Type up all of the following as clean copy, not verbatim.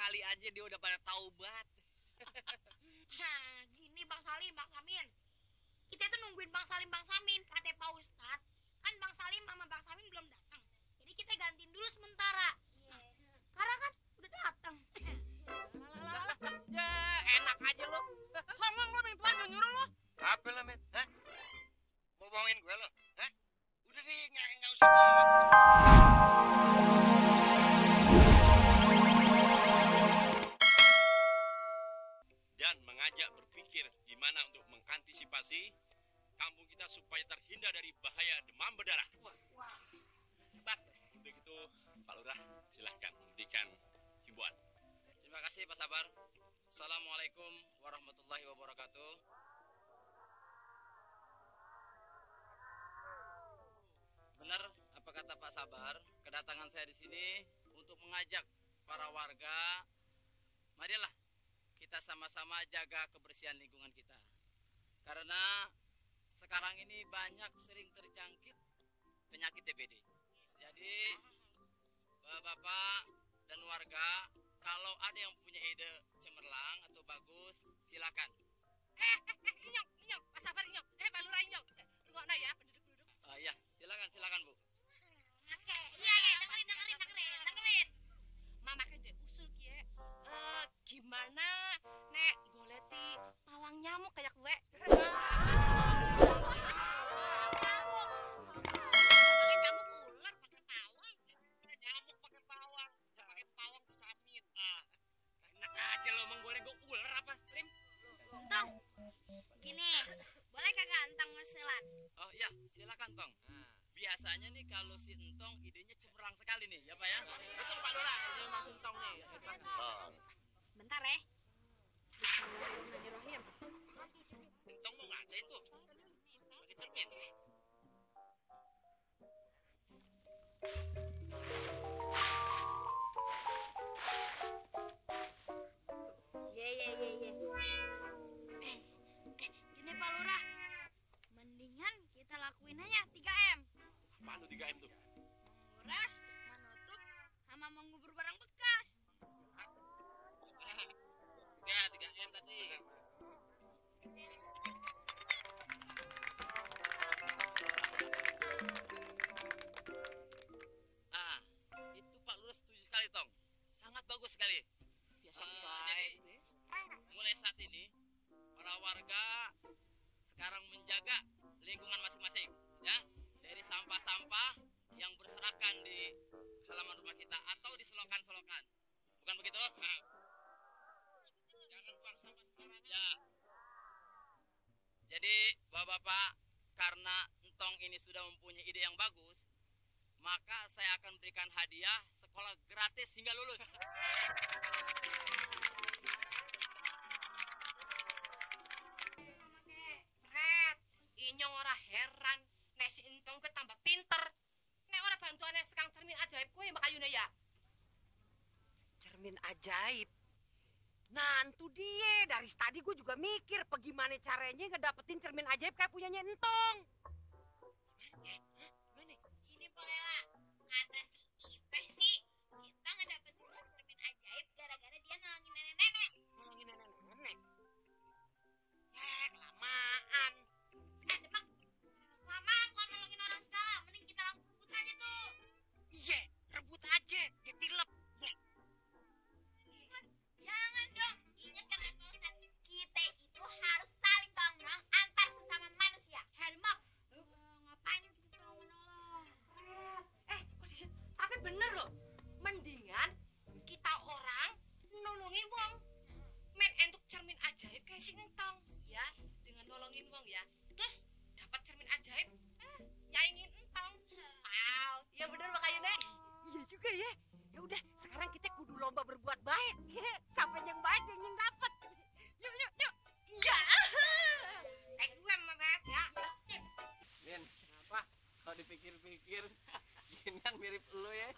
kali aja dia udah pada taubat. Gini Bang Salim, Bang Samin. Kita tuh nungguin Bang Salim, Bang Samin. Kata Pak Ustadz, kan Bang Salim sama Bang Samin belum datang. Jadi kita gantiin dulu sementara. Karena kan udah datang. Ya enak aja lo. Songong lo, Tuhan nyuruh lo. Apa lo, Met? Hah? Mau bohongin gue lo? Hah? Udah deh, nggak usah bohong. Dan mengajak berpikir gimana untuk mengantisipasi kampung kita supaya terhindar dari bahaya demam berdarah. Wah, hebat. Untuk itu, Pak Lurah, silahkan memberikan himbauan. Terima kasih Pak Sabar. Assalamualaikum warahmatullahi wabarakatuh. Benar apa kata Pak Sabar, kedatangan saya di sini untuk mengajak para warga, marilah kita sama-sama jaga kebersihan lingkungan kita. Karena sekarang ini banyak sering terjangkit penyakit DBD. Jadi Bapak dan warga, kalau ada yang punya ide cemerlang atau bagus, silakan. Inyok, Pak Sabar inyok. Pak Lurah inyok. Rungokna ya, penduduk-penduduk. Iya, silakan Bu. Oke, iya, dengerin. Mama kan dia usul kie. Gimana nek goleti pawang nyamuk kayak gue? Nyamuk ular pakai pawang. Nyamuk pakai pawang. Jangan pakai pawang tuh samit. Enak aja lo menggoleng gue ular apa, Rim? Tong, gini. Boleh kagak Entang ngesilan? Oh iya, silakan Tong. Biasanya nih kalau si Entong idenya cemerlang sekali nih, ya Pak ya? Betul Pak Lurah, ini Mas Entong nih. Bentar ya. Bismillahirrahmanirrahim. Entong mau ngaca itu? Pakai cermin. Ye. Gini Pak Lurah. Mendingan kita lakuin aja 3M. Apaan tuh 3M tuh? Menguras, menutup, sama mengubur barang bekas. Ya, 3M tadi. Ah, itu Pak Lurah setuju sekali Tong. Sangat bagus sekali. Biasa Jadi, baik. mulai saat ini para warga sekarang menjaga lingkungan masing-masing, ya, dari sampah-sampah yang berserakan di halaman rumah kita atau di selokan-selokan, bukan begitu? Jangan buang sampah sembarangan. Ya. Jadi bapak-bapak, karena Entong ini sudah mempunyai ide yang bagus, maka saya akan berikan hadiah sekolah gratis hingga lulus. Red, inyong ora heran nek si Entong ke tambah pinter. Nek ora bantuannya sekang cermin ajaib kue makayune ya. Cermin ajaib. Nah, itu dia. Dari tadi gue juga mikir bagaimana caranya ngedapetin cermin ajaib kayak punyanya Entong. Gimana? Gini Porela, kata si Ipeh sih, Sita ngedapetin cermin ajaib gara-gara dia nolongin nenek-nenek. Nolongin nenek-nenek. Ya, kelamaan. Demak, kelamaan kalau nolongin orang segala. Mending kita langsung rebut aja tuh. Iya, rebut aja. Dia tilep. Ya. Jangan dong, ingat kata Pak Ustadz, kita itu harus saling tolong antar sesama manusia. Demak, ngapain kita tolong-menolong? Tapi bener loh, mendingan kita orang nolongin wong. Men entuk cermin ajaib kayak si Entong, ya, dengan nolongin wong ya. Terus dapat cermin ajaib, nyaingin Entong. Wow, iya bener makanya. Iya juga ya. Ya udah, sekarang kita kudu lomba berbuat baik. Siapa yang baik yang dapat. Yuk. Iya. Kayak gue Mamet ya. Sip. Min, apa? Kalau dipikir-pikir, Jin kan mirip lu ya.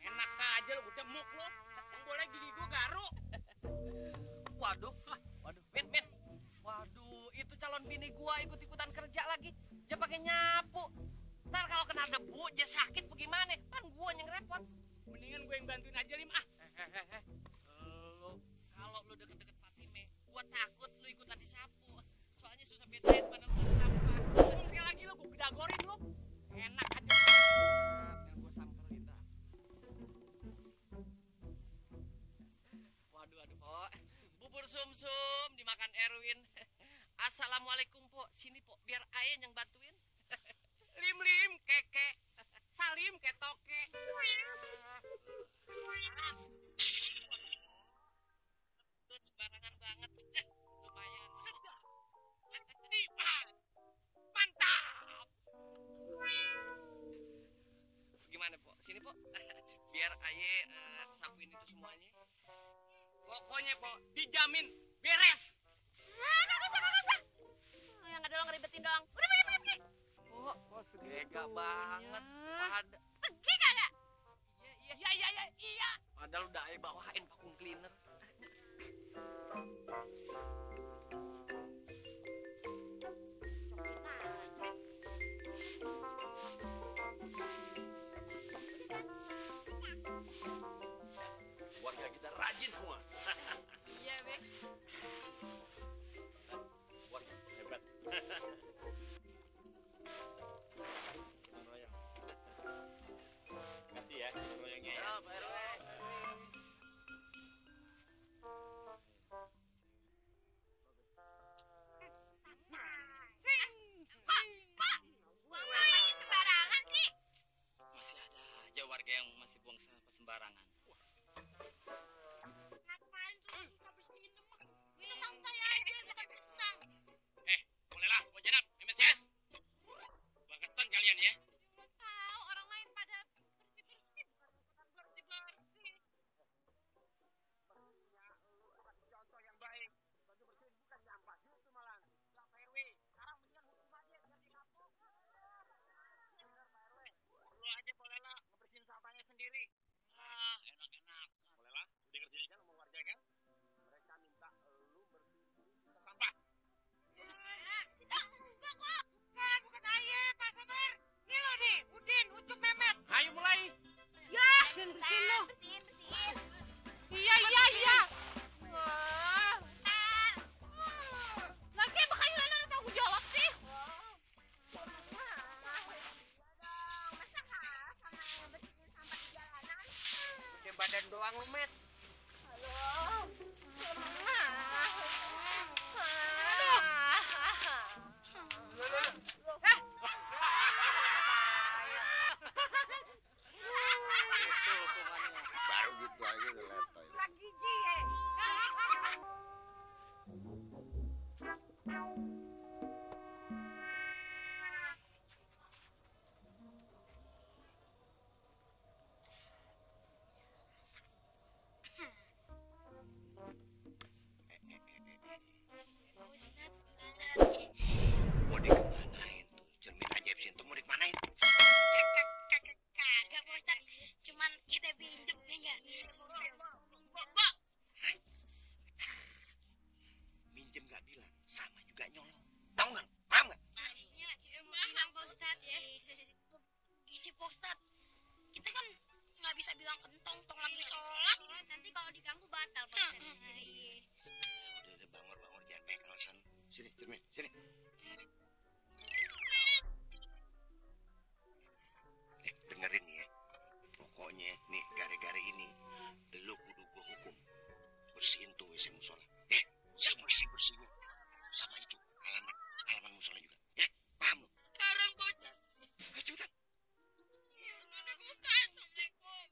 Enak aja lo, udah muk lo. Yang boleh gigi gue garuk. Waduh. Min. Waduh, itu calon bini gua ikut-ikutan kerja lagi. Dia pakai nyapu. Ntar kalau kena debu, dia sakit bagaimana? Kan gua yang repot. Mendingan gue yang bantuin aja Lim ah. Lo kalau lu deket-deket Fatime, gua takut lu ikutan disapu. Soalnya susah bedain mana lu sampah. Emang sekali lagi lu gua gedagorin lu. Enak aja. Yang gua samperin dah. Waduh, Pok. Bubur sumsum dimakan Erwin. Assalamualaikum, Pok. Sini, Pok, biar ayah yang bantuin. Lim, keke. Salim, ketoke. Lu sembarangan banget. Lumayan. Sedap. Nikmat. Mantap. Gimana, Pok? Sini, Pok. Biar ayah sapuin itu semuanya. Pokoknya, Pok, dijamin beres. Yang ada lo ngeribetin doang. Udah pergi. Pok, segega banget. Ada. Pergi kagak? Iya. Padahal udah ayah bawain vacuum cleaner. Warga kita rajin semua. Iya, Be. Warga hebat. Royong. Kasih ya, royongnya ya. Pak RW. Buang sampahnya sembarangan sih. Masih ada aja warga yang masih buang sampah sembarangan. Ngapain tuh sampai segini demak? Minum santai aja, makan pisang. Bolehlah, Pak Janab, MSS. Bangetan kalian ya. Lo tahu orang lain pada bersih-bersih, bukan bersih-bersih. Contoh yang baik. Bagi bersihin bukan nyampah, justru malah. Lah Pak RW, sekarang mendingan hukum aja biar dikapok. Benar Pak RW. Lu aja bolehlah ngebersihin sampahnya sendiri. Enak-enak. Bolehlah, dengar sini kan ngomong warga kan. Mereka minta lu bersihin sampah. Enggak kok. Bukan ayah, Pak Sabar. Ini lo nih, Udin, Ucup, Memet. Ayo mulai. Ya, bersihin lo. Bersihin. Iya. Wah. Lagi makanya lo udah tanggung jawab sih. Masa kalah sama bersihin sampah di jalanan? Pakai badan doang lo, Met. Itu hukumannya. Baru gitu aja udah letoy. Kurang gigi ya. Ustaz, Mau dikemanain tuh? Cermin ajaib sih tuh mau dikemanain? kagak Pak Ustaz. Cuman kita pinjem ya enggak? Minjem gak bilang, sama juga nyolong. Tahu nggak? Paham nggak? Iya, bilang Pak Ustaz ya. Gini Pak Ustaz, kita kan nggak bisa bilang kentong tong lagi sholat. Nanti kalau diganggu batal Pak Ustaz. Udah bangor jangan banyak alasan. Sini, cermin, sini. Dengerin nih ya. Pokoknya nih gara-gara ini lu kudu gua hukum. Bersihin tuh WC musola. Bersih-bersihnya. Sama itu halaman musola juga. Ya, paham lu? Sekarang Pak Ustaz. Ayo cepetan. Ya, nenek Ustaz. Assalamualaikum.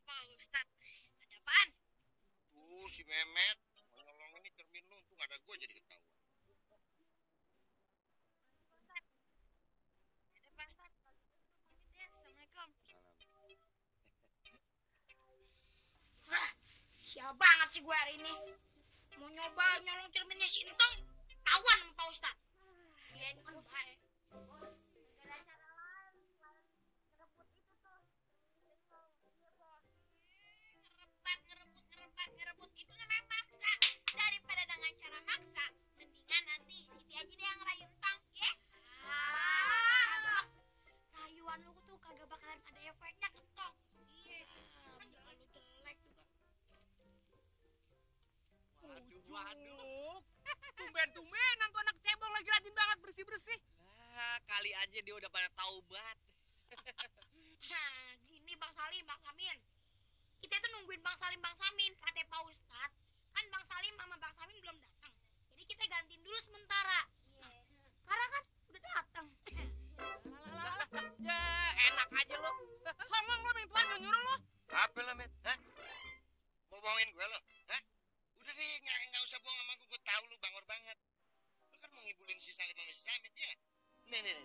Pak Ustaz, ada apaan? Tuh si Memet mau nyolong ini cermin lu untung ada gua jadi ketahuan. Ada Pak Ustaz. Pamit ya. Assalamualaikum. Sial banget sih gue hari ini. Mau nyoba nyolong cerminnya si Entong, tawan sama Pak Ustaz. Dia ini kan baik. Gara cara lain, ngerebut itu tuh. Iya bos. Ngerebut itu namanya maksa. Daripada dengan cara maksa, mendingan nanti Siti aja deh yang ngerayu Entang, ya. Rayuan lu tuh kagak bakalan ada efeknya ke Entang. Iya. Kan terlalu jelek juga. Waduh. Tumben-tumbenan tuh anak cebong lagi rajin banget bersih-bersih. Lah, kali aja dia udah pada taubat. Gini Bang Salim, Bang Samin. Kita tuh nungguin Bang Salim, Bang Samin. Kata Pak Ustadz, kan Bang Salim sama Bang Samin belum datang. Jadi kita gantiin dulu sementara. Nah, sekarang kan udah datang. Ya, enak aja lo. Songong lo yang tuan nyuruh lo. Apa lo, Met? Hah? Mau bohongin gue lo? Hah? Udah deh, nggak usah bohong sama gue tahu lu bangor banget. Lu kan mau ngibulin si Salim sama si Samit, ya nggak? Nih.